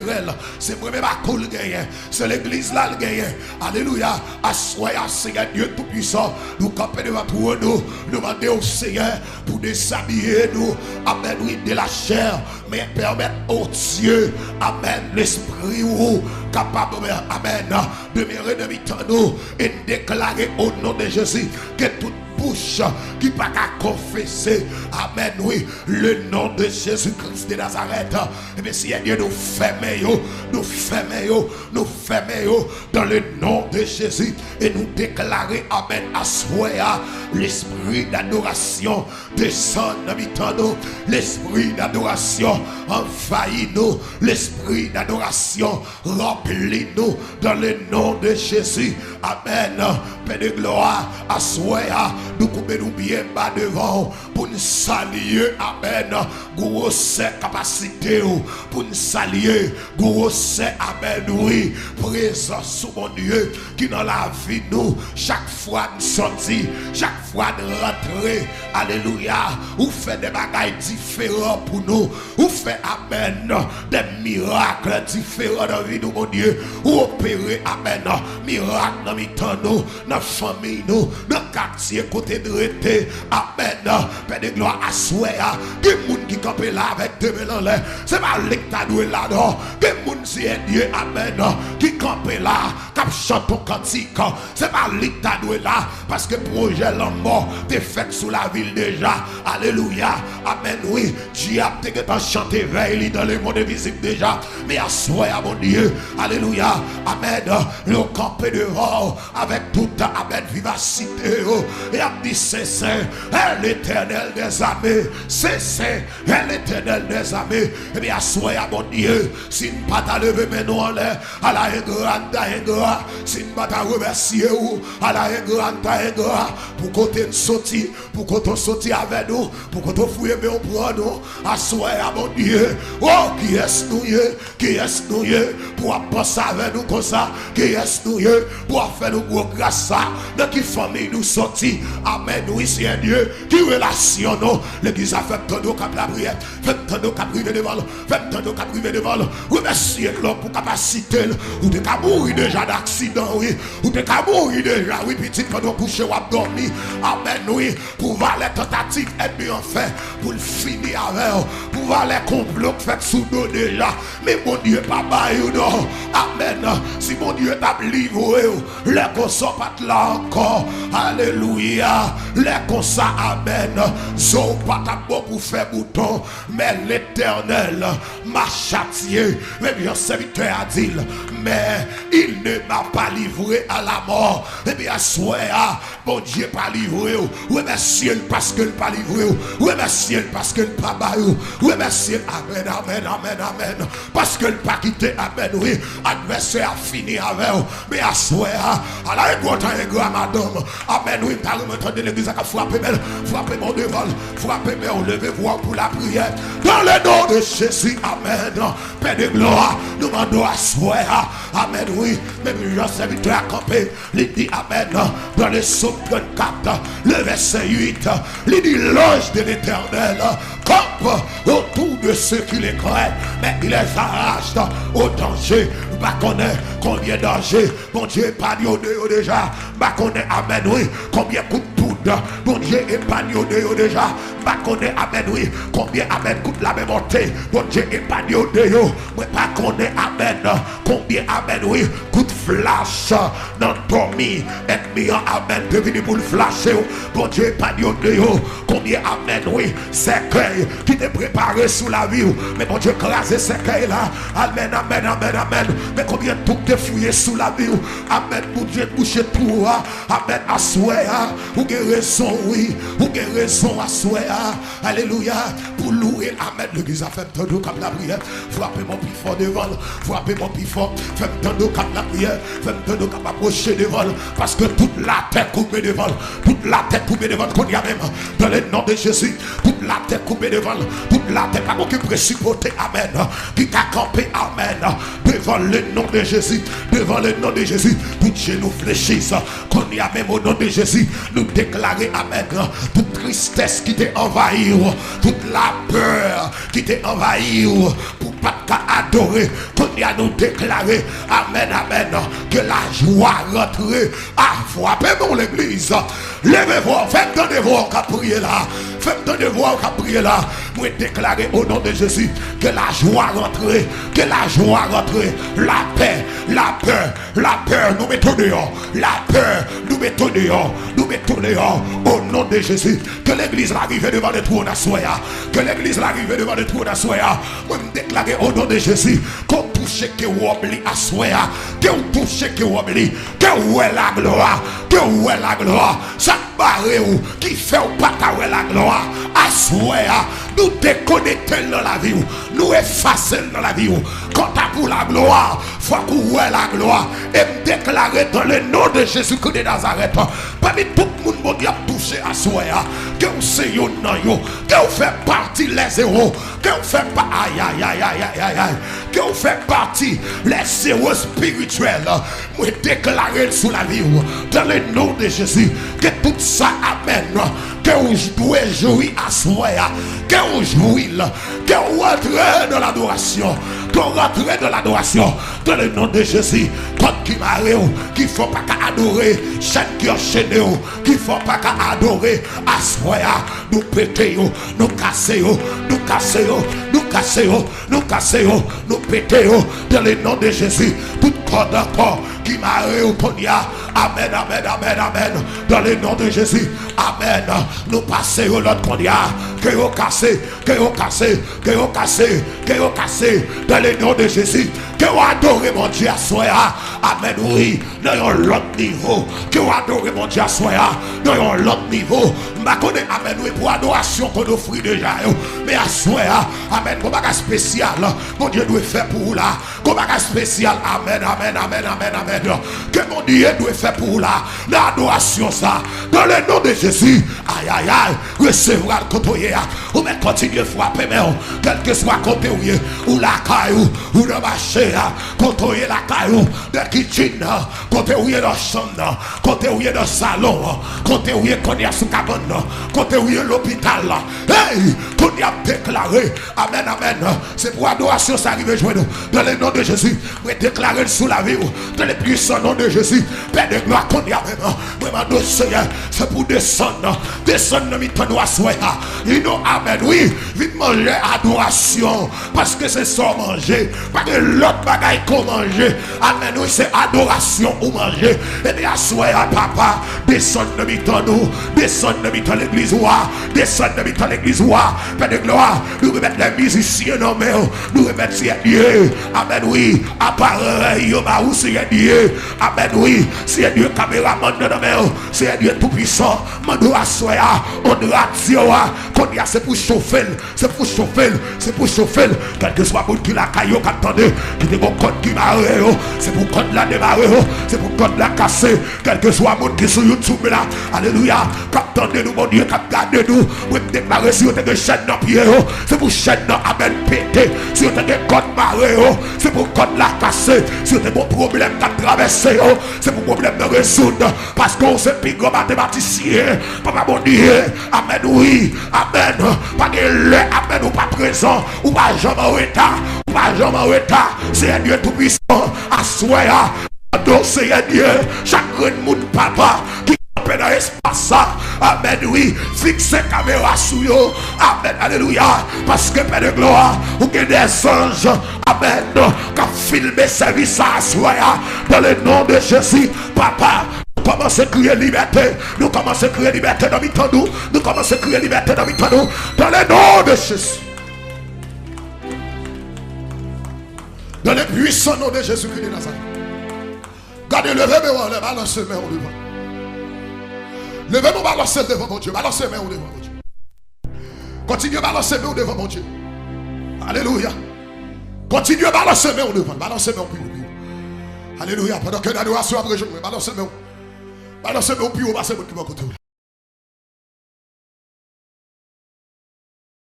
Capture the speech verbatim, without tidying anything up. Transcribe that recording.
Izrayèl. Se mwen menm ak ou l genyen. Se legliz la l genyen. Alelouya. Aswè a, Senyè Dye Toupisan, nou kanpe devan twòn ou. Nou mande w, Senyè, pou dezabiye nou. Amèn, wi, de la chè. Men pèmèt, o Dye, amèn, lespri ou kapab, amèn, demere nan mitan nou. E n deklare, o non de Jezi, ke tout bouch ki pa ka konfese, amèn, wi, le non de Jezi Kris de Nazarèt. Ebyen, Senyè Dye, nou fèmen yo, nou fèmen yo, nou fèmen yo, dans le nom de Jésus. E nou deklare, amèn, aswè a, lespri dadorasyon desann nan mitan nou, lespri dadorasyon anvayi nou, lespri dadorasyon ranpli nou, dans le nom de Jésus. Amèn. Pè de glwa, aswè a, nou koube nou byen ba devan w pou n salye, amèn, gwosè kapasite w, pou n salye gwosè, amèn, wi, prezans ou, Bondye, ki nan lavi nou. Chak fwa n sòti, chak fwa n rantre, alelouya, ou fè de bagay diferan pou nou. Ou fè, amèn, de mirak diferan nan vi nou, Bondye. Ou opere, amèn, mirak nan mitan nou, nan fanmiy nou, nan katye kote n rete. Amèn. Pè de glwa, aswè a, gen moun ki kanpe la avèk de men l anlè. Se pa li k ta dwe la, non. Gen moun, Senyè Dye, amèn, ki kanpe la, k ap chante yon kantik. Se pa li k ta dwe la, paske pwojè lanmò te fèt sou lavi l deja. Alelouya. Amèn, wi. Dyab te gentan chante vèy li dans le monde invisible deja. Men aswè a, Bondye, alelouya, amèn, yo kanpe devan w avèk tout, amèn, vivasite yo. E ap di, Sen, sen, è Letènèl dèzame. Sen, sen, è Letènèl dèzame. Ebyen, aswè a, Bondye, si n pa ta leve men nou anlè, ala engra n ta engra. Si n pa ta remèsye w, ala engra n ta engra. Pou kote n soti, pou kote w soti avè nou, pou kote w fouye men w pran nou. Aswè a, Bondye, o, kiyès nou ye? Kiyès nou ye pou w ap panse avè nou konsa? Kiyès nou ye pou w ap fè nou gwo gras sa? Nan ki fanmiy nou sòti? Amèn, wi, Senyè Dye, ki relasyon nou? Legliz la, fè m tande w k ap lapriyè, fè m tande w k ap rive devan l, fè m tande w k ap rive devan l. Remèsye l pou kapasite l. Ou te ka mouri deja nan aksidan, wi. Ou te ka mouri deja, wi, pitit, pandan w kouche, w ap dòmi. Amèn, wi. Pou valè tantativ ènmi an fè pou l fini avè w, pou valè konplo k fèt sou do deja, men Bondye pa bay ou non. Amèn. Si Bondye t ap livre w, lè konsa w pa t la ankò. Alelouya. Lè konsa, amèn, zo w pa t ap bon pou fè bouton. Men Letènèl m'a châtié, men jan sèvitè a di l, mais il ne m'a pas livré à la mort. Ebyen, aswè a, Bondye pa livre w. Remèsye l paske l pa livre w. Remèsye l paske l pa bay ou. Remèsye l. Amèn, amèn, amèn, amèn. Paske l pa kite, amèn, wi, advèsè a fini avè w. Men aswè a, ala engra w ta engra madanm. Amèn, wi, m ta renmen tande legliz la k ap frape men l. Frape men w devan l. Frape men w, leve vwa w pou lapriyè. Dans le nom de Jésus, amèn. Pè de glwa, nou mande w aswè a. Amèn, wi. Menm jan sèvitè a kanpe, li di amèn. Dans le psaume trannkat, le vèsè uit, li di, l'ange de l'Éternel campe autour de ceux qui le craignent, mais il les arrache au danger. M pa konnen konbyen danje Bondye epanye w de yo deja. M pa konnen, amèn, wi, konbyen kout poud Bondye epanye w de yo deja. M pa konnen, amèn, wi, konbyen, amèn, kout lame mòte Bondye epanye w de yo. Mwen pa konnen, amèn, konbyen, amèn, wi, kout flach nan dòmi ènmi an, amèn, te vini pou l flache w. Bondye epanye w de yo. Konbyen, amèn, wi, sèkèy ki te prepare sou lavi w, men Bondye kraze sèkèy la. Amèn, amèn, amèn, amèn. Men konbyen twou k te fouye sou lavi w, amèn, Bondye bouche twou a. Amèn, aswè a, ou gen rezon, wi, ou gen rezon aswè a. Alelouya. Pou louwe l, amèn. Legliz la, fè m tande w k ap lapriyè. Frape men w pi fò devan l. Frape men w pi fò. Fè m tande w k ap lapriyè. Fè m tande w k ap apwoche devan l. Paske tout latè koube devan l. Tout latè koube devan l kounye a menm. Dans le nom de Jésus. Tout latè koube devan l. Tout latè, pa gen okenn prensipalite, amèn, ki ka kanpe, amèn, devant le nom de Jésus. Devant le nom de Jésus. Tout genou fléchisse. Kounye a menm, o non de Jezi, nou deklare, amèn, tout tristès ki te anvayi w, tout lapè ki te anvayi w, pou pa t ka adore. Kounye a nou deklare, amèn, amèn, ke lajwa rantre. A, frape non legliz. Leve vwa w, fè m tande vwa w k ap priye la. Fè m tande vwa w k ap priye la. Mwen deklare o non de Jezi, ke lajwa rantre, ke lajwa rantre. Lapè, lapè, lapè, nou mete w deyò. Lapè, nou mete w deyò. Nou mete w deyò. O non de Jezi, ke legliz la rive devan le twòn aswè a. Ke legliz la rive devan le twòn aswè a. Mwen m deklare o non de Jezi, ke w touche ke wòb li aswè a. Ke w touche ke wòb li. Ke w wè laglwa. Ke w wè laglwa. Sa k bare w, ki fè w pa ka wè laglwa. Aswè a, nou dekonekte l nan lavi w. Nou efase l nan lavi w. Kanta pou laglwa, fòk ou wè laglwa. E m deklare dans le nom de Jésus-Christ de Nazareth, pami tout moun Bondye ap touche aswè a, ke w se youn nan yo, ke w fè pati lè zewo, ke w fè pa, ayayayayayay, ke w fè pati lè zewo espirityèl. Mwen deklare l sou lavi w, dans le nom de Jésus, ke tout sa, amèn, ke w dwe jwi aswè a, ke w jwi l, ke w rantre nan ladorasyon, ke w rantre nan ladorasyon, dans le nom de Jésus. Kòd ki mare w, ki fè w pa ka adore, chèn ki anchene w, ki fè w pa ka adore, aswè a, nou pete yo, nou kase yo, nou kase yo, nou kase yo, nou kase yo, nou pete yo, dans le nom de Jésus. Tout kòd ankò ki mare w kounye a, amèn, amèn, amèn, amèn, dans le nom de Jésus, amèn. Nou pase yo lòd kounye a, ke yo kase, ke yo kase, ke yo kase, ke yo kase, dans le nom de Jésus. Ke w adore Bondye aswè a, amèn, wi, nan yon lòt nivo. Ke w adore Bondye aswè a, nan yon lòt nivo. M pa konnen, amèn, wi, pou adorasyon ke w ofri deja yo. Men aswè a, amèn, gon bagay espesyal Bondye dwe fè pou ou la. Gon bagay espesyal, amèn, amèn, amèn, amèn, amèn, ke Bondye dwe fè pou ou la, nan adorasyon sa, dans le nom de Jésus. Ayayay, resevwa l kote w ye a. Ou mèt kontinye frape men w, kèlkeswa kote w ye, ou lakay ou, ou nan mache a, kote w ye lakay ou, nan kitchen nan, kote w ye nan chanm nan, kote w ye nan salon an, kote w ye kounye a sou kabann nan, kote w ye lopital la. Hey, kounye a m deklare, amèn, amèn, se pou adorasyon sa rive jwenn ou, dans le nom de Jésus. Mwen deklare l sou lavi w, dans le puissant nom de Jésus. Pè de glwa, kounye a menm, mwen mande w, Seyè, se pou desann, desann nan mitan nou aswè a. Di nou amèn, wi, vin manje adorasyon, paske se sa w manje. Pa gen lòt bagay ke w manje. Amèn, wi, se adorasyon ou manje. Ebyen, aswè a, papa, desann nan mitan nou, desann nan mitan legliz ou a, desann nan mitan legliz ou a. Pè de glwa, nou remèt lè mizisyen nan men w, nou remèt Seyè Dye, amèn, wi, aparèy yo ba ou, Seyè Dye, amèn, wi, Seyè Dye, kameramann nan nan men w, Seyè Dye Toupisan, mande w aswè a, onn radyo a, kounye a se pou chofe l, se pou chofe l, se pou chofe l, kèlkeswa moun ki lakay yo k ap tande, ki te gon kòd ki mare yo, se pou kòd la demare yo, se pou kòd la kase, kèlkeswa moun ki sou YouTube la, alelouya, k ap tande nou, Bondye k ap gade nou, mwen m deklare si yo te gen chèn nan pye yo, se pou chèn nan, amèn, pete, si yo te gen kòd mare yo, se pou kòd la kase, si yo te gen pwoblèm k ap travèse yo, se pou pwoblèm nan rezoud, paske w se pi gran matematisyen, papa Bondye, amèn, wi, amèn, pa gen lè, amèn, ou pa prezan, ou pa janm an reta, ou pa janm an reta, Seyè Dye Toupisan, aswè a, mande w, Seyè Dye, chak grenn moun, papa, ki kanpe nan espas sa, amèn, wi, fikse kamera sou yo, amèn, alelouya, paske, Pè de glwa, ou gen dèzanj, amèn, k ap filme sèvis sa aswè a, dans le nom de Jésus, papa, nou kòmanse kriye libète, nou kòmanse kriye libète nan mitan nou, nou kòmanse kriye libète nan mitan nou, dans le nom de Jésus. Dans le puissant nom de Jésus-Christ de Nazareth. Gade, leve men w anlè, balanse men w devan. Leve men w, balanse l devan Bondye, balanse men w devan Bondye. Kontinye balanse men w devan Bondye. Alelouya. Kontinye balanse men w devan, balanse men w pi wo, pi wo. Alelouya. Pandan ke adorasyon ap rejwenn mwen, balanse men w. Balanse men w pi wo pase moun ki bò kote w.